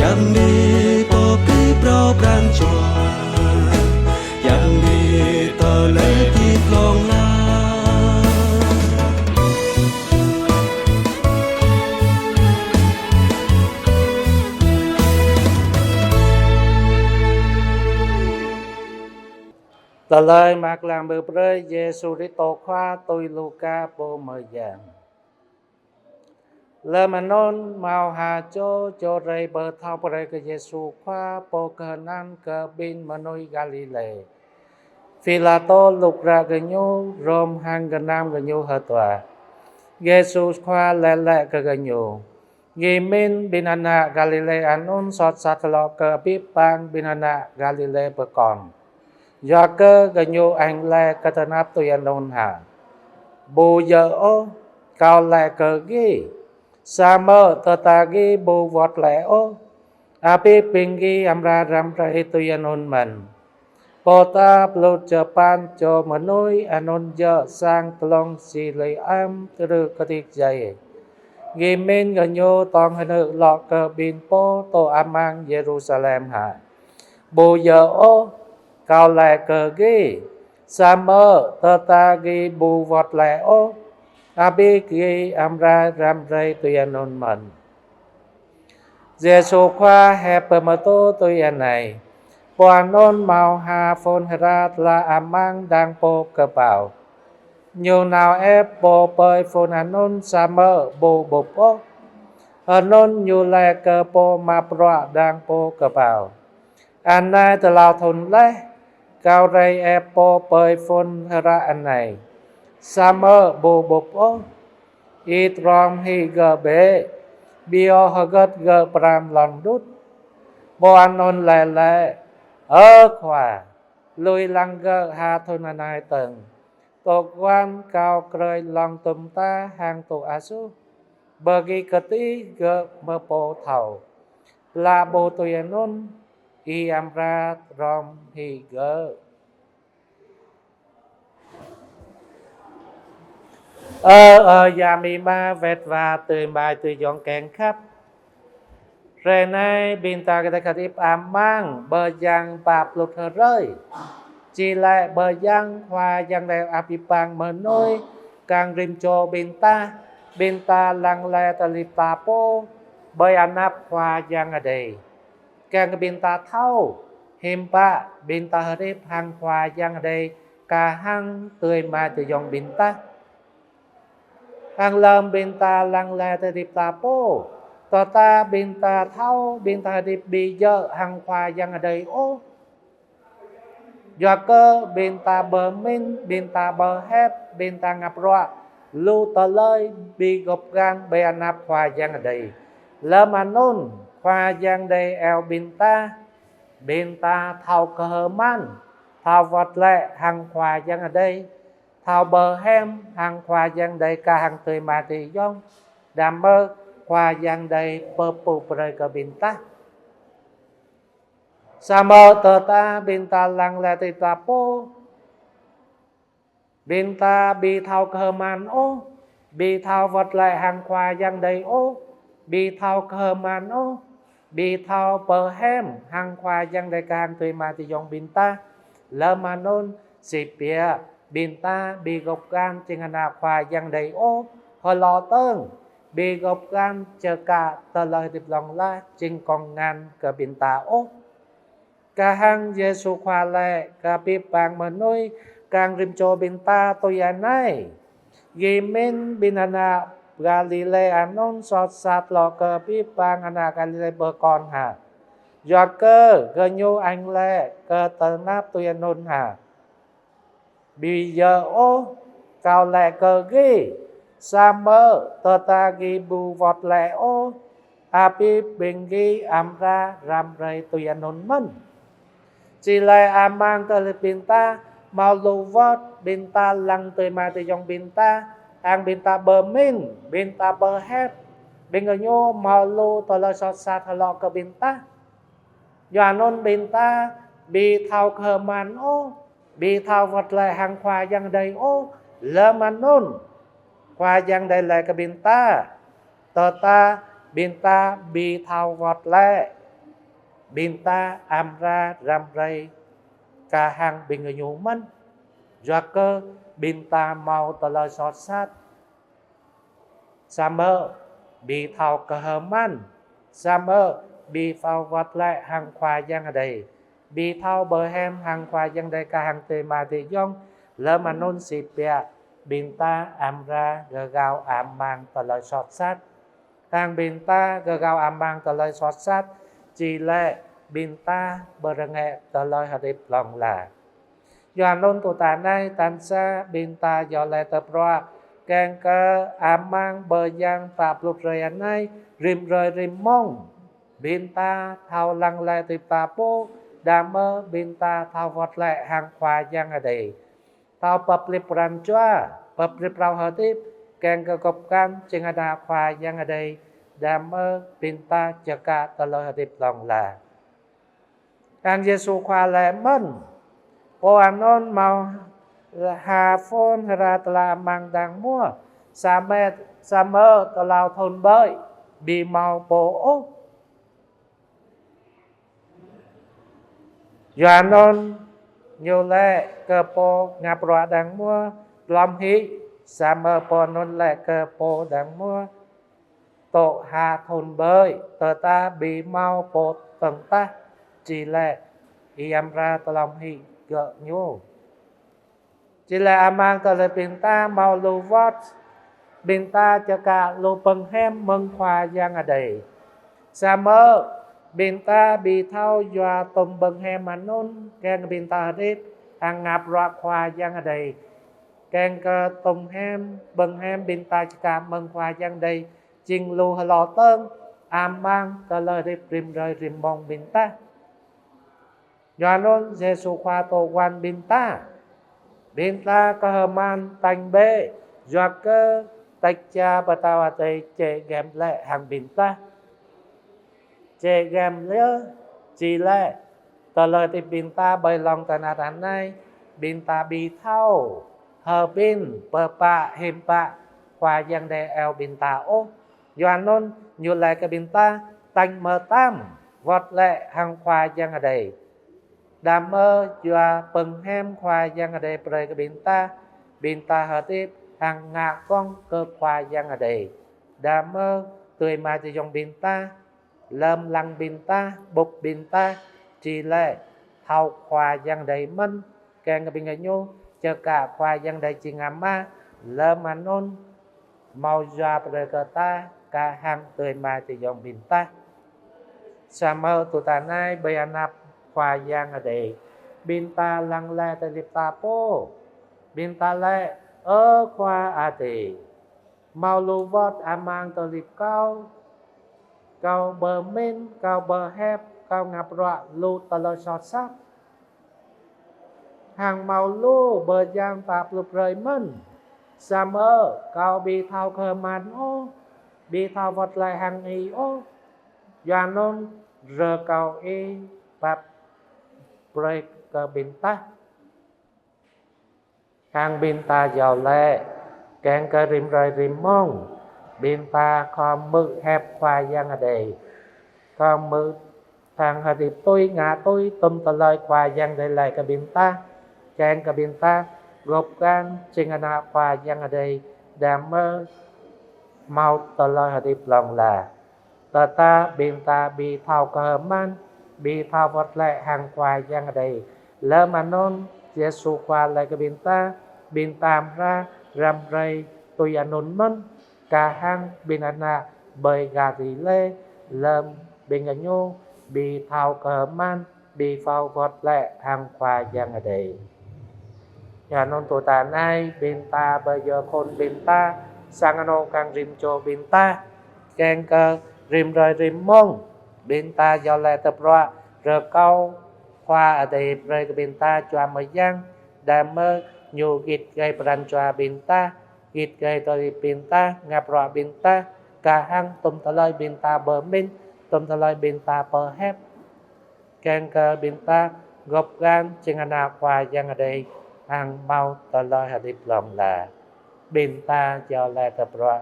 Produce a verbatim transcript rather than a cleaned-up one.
Yang ni pô pơpŭ pran jua, yang ni tơlơi hơdip hlŏng lar. Tơlơi mơak klă mơ̆ng Yêsu Kristô Khua tui Luka pô mơyang. Lơm anŭn hmâo ha čô, čô rai pơthâo brơi kơ Yêsu Khua pô kơnang kơ ƀing mơnuih Galilê. Pilatô lŭk ră gơñu, hrŏm hăng gơnam gơñu hơtua. Yêsu Khua laĭ laĭ kơ gơñu: Gih mĭn ƀing ană Galilê anŭn soh sat hloh kơ abih bang ƀing ană Galilê pơkŏn. Yua kơ gơñu añ laĭ kơ tơnap tui anŭn hă? Ƀu djơ̆ ôh, Kâo laĭ kơ gih, samơ̆ tơdah gih ƀu wơ̆t laĭ ôh, abih bang gih amra răm rai tui anŭn mơ̆n. Pô ta pơlŭt čơpăn čô mơnuih anŭn djơ̆ sang glông si lui am trư kơtik jai. Gih mĭn gơñu tŏng hơnưh lŏ kơ ƀing pô dŏ amăng Yêrusalem hă? Ƀu djơ̆ ôh, Kâo laĭ kơ gih, samơ̆ tơdah gih ƀu wơ̆t laĭ ôh, abih gih amra răm rai tui anŭn mơ̆n. Yêsu Khua hĕp pơmơtô tui anai: Pô anŭn hmâo ha phŭn hơdră tla amăng đang pô kơƀâo. Ñu nao ĕp pô ƀơi phŭn anŭn samơ̆ ƀu ƀuh ôh. Anŭn ñu laĭ kơ pô mă bruă đang pô kơƀâo: Anai tlâo thŭn laih, kâo rai ĕp pô ƀơi phŭn hơdră anai, samơ̆ ƀu ƀuh ôh. Ih hrŏm hĭ gơ̆ bĕ, ƀiă hơgĕt gơ̆ pran lŏn đŭt. Pô anŭn laĭ laĭ: Ơ Khua, lui lăng gơ̆ ha thŭn anai dơ̆ng. Tŏ guan kâo krơi lŏn tum ta hăng tŭ asuh, bơ gih kơtih gơ̆ mơ̆ pô thâo. Pla ƀu tui anŭn, ih amra hrŏm hĭ gơ̆. Ơ, ơ, yă mĭ ma wơ̆t wa adơi amai adơi ayŏng kiăng khăp. Hrơi anai ƀing ta kơdai kơdip amăng bơyan pă pluh hrơi. Či laĭ bơyan Khua Yang Adai abih bang mơnuih kiăng rĭm čô ƀing ta, ƀing ta lăng laĭ tơlơi ta pô ƀơi anăp Khua Yang Adai. Kiăng kơ ƀing ta thâo, hiư̆m pă ƀing ta hơdip hăng Khua Yang Adai kah hăng adơi amai adơi ayŏng ƀing ta. Hăng lơm ƀing ta lăng laĭ tơlơi hơdip ta pô, tơdah ƀing ta thâo, ƀing ta hơdip ƀu djơ̆ hăng Khua Yang Adai ôh. Yua kơ ƀing ta pơmĭn, ƀing ta pơhiăp, ƀing ta ngă bruă lu tơlơi ƀu gop gan ƀơi anăp Khua Yang Adai. Lơm anŭn Khua Yang Adai iâu ƀing ta, ƀing ta thâo kơhma̱l, thâo wơ̆t laĭ hăng Khua Yang Adai, thâo pơhiăp hăng Khua Yang Adai kah hăng adơi amai adơi ayŏng, đăm mơ̆ Khua Yang Adai pơpŭ brơi kơ ƀing ta. Samơ̆ tơdah ƀing ta lăng laĭ tơlơi ta pô, ƀing ta ƀu thâo kơhma̱l ôh, ƀu thâo wơ̆t laĭ hăng Khua Yang Adai ôh, ƀu thâo kơhma̱l ôh, ƀu thâo pơhiăp hăng Khua Yang Adai kah hăng adơi amai adơi ayŏng ƀing ta. Lơm anŭn sĭt biă ƀing ta ƀu gop gan jing ană Khua Yang Adai ôh, hơlŏ dơ̆ng ƀu gop gan čơkă tơlơi hơdip hlŏng lar jing kŏng ngăn kơ ƀing ta ôh. Kah hăng Yêsu Khua laĭ kơ abih bang mơnuih kiăng rĭm čô ƀing ta tui anai: Gih mĭn ƀing ană Galilê anŭn soh sat hloh kơ abih bang ană Galilê pơkŏn hă? Yua kơ gơñu añ laĭ kơ tơnap tui anŭn hă? Ƀu djơ̆ ôh, Kâo laĭ kơ gih, samơ̆ tơdah gih ƀu wơ̆t laĭ ôh, abih bang gih amra răm rai tui anŭn mơ̆n. Či laĭ amăng tơlơi ƀing ta hmâo lu wơ̆t, ƀing ta lăng adơi amai adơi ayŏng ƀing ta, hăng ƀing ta pơmĭn, ƀing ta pơhiăp, ƀing gơñu hmâo lu tơlơi soh sat hloh kơ ƀing ta. Yua anŭn ƀing ta ƀu thâo kơhma̱l ôh, ƀu thâo wơ̆t laĭ hăng Khua Yang Adai ôh. Lơm anŭn Khua Yang Adai laĭ kơ ƀing ta, tơdah ƀing ta ƀu thâo wơ̆t laĭ, ƀing ta amra răm rai kah hăng ƀing gơñu mơ̆n. Yua kơ ƀing ta hmâo tơlơi soh sat. Samơ̆ ƀu thâo kơhma̱l, samơ̆ ƀu thâo wơ̆t glaĭ hăng Khua Yang Adai, ƀu thâo bơhem hăng Khua Yang Adai kah hăng adơi amai ayŏng, lơm anŭn sĭt biă ƀing ta amra gơgao amăng tơlơi soh sat. Hăng ƀing ta gơgao amăng tơlơi soh sat, či lĕ ƀing ta ƀu rơngiă tơlơi hơdip hlŏng lar. Yua anŭn tui anai, tal sa ƀing ta yơh lĕ tơpruă, kiăng kơ amăng bơyan pă pluh hrơi anai, rĭm hrơi rĭm mông, ƀing ta thâo lăng lĕ hơdip ta pô, đah mơ̆ ƀing ta thâo wơ̆t glaĭ hăng Khua Yang Adai. Thâo pơplih pran jua, pơplih phrâo hơdip, kiăng kơ gŏp găn jing ană Khua Yang Adai, đah mơ̆ ƀing ta čơkă tơlơi hơdip hlŏng lar. Hăng Yêsu Khua laĭ mơ̆n: Pô anŭn hmâo ha phŭn hra tơlă amăng đang hmua, samơ̆, samơ̆ klâo thŭn ƀơi, ƀu hmâo pô ôh. Yua anŭn ñu laĭ kơ pô ngă bruă đang hmua: Glŏm hĭ. Samơ̆ pô anŭn laĭ kơ pô đang hmua: Dŏ ha thŭn ƀơi, tơdah ƀu hmâo pô dơ̆ng tah, či lĕ ih amra glŏm hĭ gơñu. Či lĕ amăng tơlơi ƀing ta hmâo lu wơ̆t, ƀing ta čơkă lu bơnghem mơ̆ng Khua Yang Adai. Samơ̆ ƀing ta ƀu thâo yua tơm bơnghem anŭn kiăng ƀing ta hơdip hăng ngă bruă Khua Yang Adai. Kiăng kơ tơm hem, bơnghem ƀing ta čơkă mơ̆ng Khua Yang Adai jing lu hlâo tơ̆ng amăng tơlơi hơdip rĭm hrơi rĭm mông ƀing ta. Yua anŭn Yêsu Khua tŏ wăn ƀing ta. Ƀing ta kơhma̱l tañ bĕ, yua kơ Dêh Čar Pơtao Adai či gem lĕ hăng ƀing ta. Či gem lĕ, či lĕ tơlơi hơdip ƀing ta ƀơi lŏn tơnah anai, ƀing ta ƀu thâo hơbĭn pơpă hiư̆m pă Khua Yang Adai iâu ƀing ta ôh. Yua anŭn ñu laĭ kơ ƀing ta tañ mơtam wơ̆t glaĭ hăng Khua Yang Adai. Đah mơ̆ yua bơnghem Khua Yang Adai brơi kơ ƀing ta, ƀing ta hơdip hăng ngă gơ̆ng kơ Khua Yang Adai. Đah mơ̆ adơi amai ayŏng ƀing ta, lơ̆m lăng ƀing ta, ƀuh ƀing ta, či lĕ thâo Khua Yang Adai mơ̆n, kiăng kơ ƀing gơñu čơkă Khua Yang Adai jing Ama, lơ̆m anŭn hmâo yua brơi kơ ta kah hăng adơi amai ayŏng ƀing ta. Samơ̆ tui anai ƀơi anăp Khua Yang Adai, ƀing ta lăng lĕ hơdip ta pô. Ƀing ta laĭ: Ơ Khua Adai, hmâo lu wơ̆t amăng tơlơi hơdip kâo, kâo pơmĭn, kâo pơhiăp, kâo ngă bruă lu tơlơi soh sat. Hăng hmâo lu bơyan pă pluh hrơi mơ̆n. Samơ̆ kâo ƀu thâo kơhma̱l ôh, ƀu thâo wơ̆t glaĭ hăng ih ôh. Yua anŭn rơkâo ih pap brơi kơ ƀing ta. Hăng ƀing ta yơh lĕ, kiăng kơ rĭm hrơi rĭm mông, ƀing ta khŏm hmư̆ hiăp Khua Yang Adai. Khŏm hmư̆ hăng hơdip tui, ngă tui tơm tơlơi Khua Yang Adai laĭ kơ ƀing ta, kiăng kơ ƀing ta gŏp găn jing ană Khua Yang Adai, đah mơ̆ hmâo tơlơi hơdip hlŏng lar. Tơdah ƀing ta ƀu thâo kơhma̱l, ƀu thâo wơ̆t glaĭ hăng Khua Yang Adai, lơ̆m anŭn Yêsu Khua laĭ kơ ƀing ta, ƀing ta amra răm rai tui anŭn mơ̆n, kah hăng ƀing ană ƀơi Galilê, lơ̆m ƀing gơñu ƀu thâo kơhma̱l, ƀu thâo wơ̆t glaĭ hăng Khua Yang Adai. Yua anŭn tui anai, ƀing ta ƀơi yơh khul ƀing ta, sang anŏ kiăng rĭm čô ƀing ta, kiăng kơ rĭm hrơi rĭm mông, ƀing ta yơh lĕ tơpruă, rơkâo Khua Adai brơi kơ ƀing ta jua mơyang, đah mơ̆ ñu git gai pran jua ƀing ta, git gai tơlơi ƀing ta, ngă bruă ƀing ta, kah hăng tơm tơlơi ƀing ta pơmĭn, tơm tơlơi ƀing ta pơhiăp. Kiăng kơ ƀing ta gŏp găn jing ană Khua Yang Adai hăng hmâo tơlơi hơdip hlŏng lar. Ƀing ta yơh lĕ tơpruă.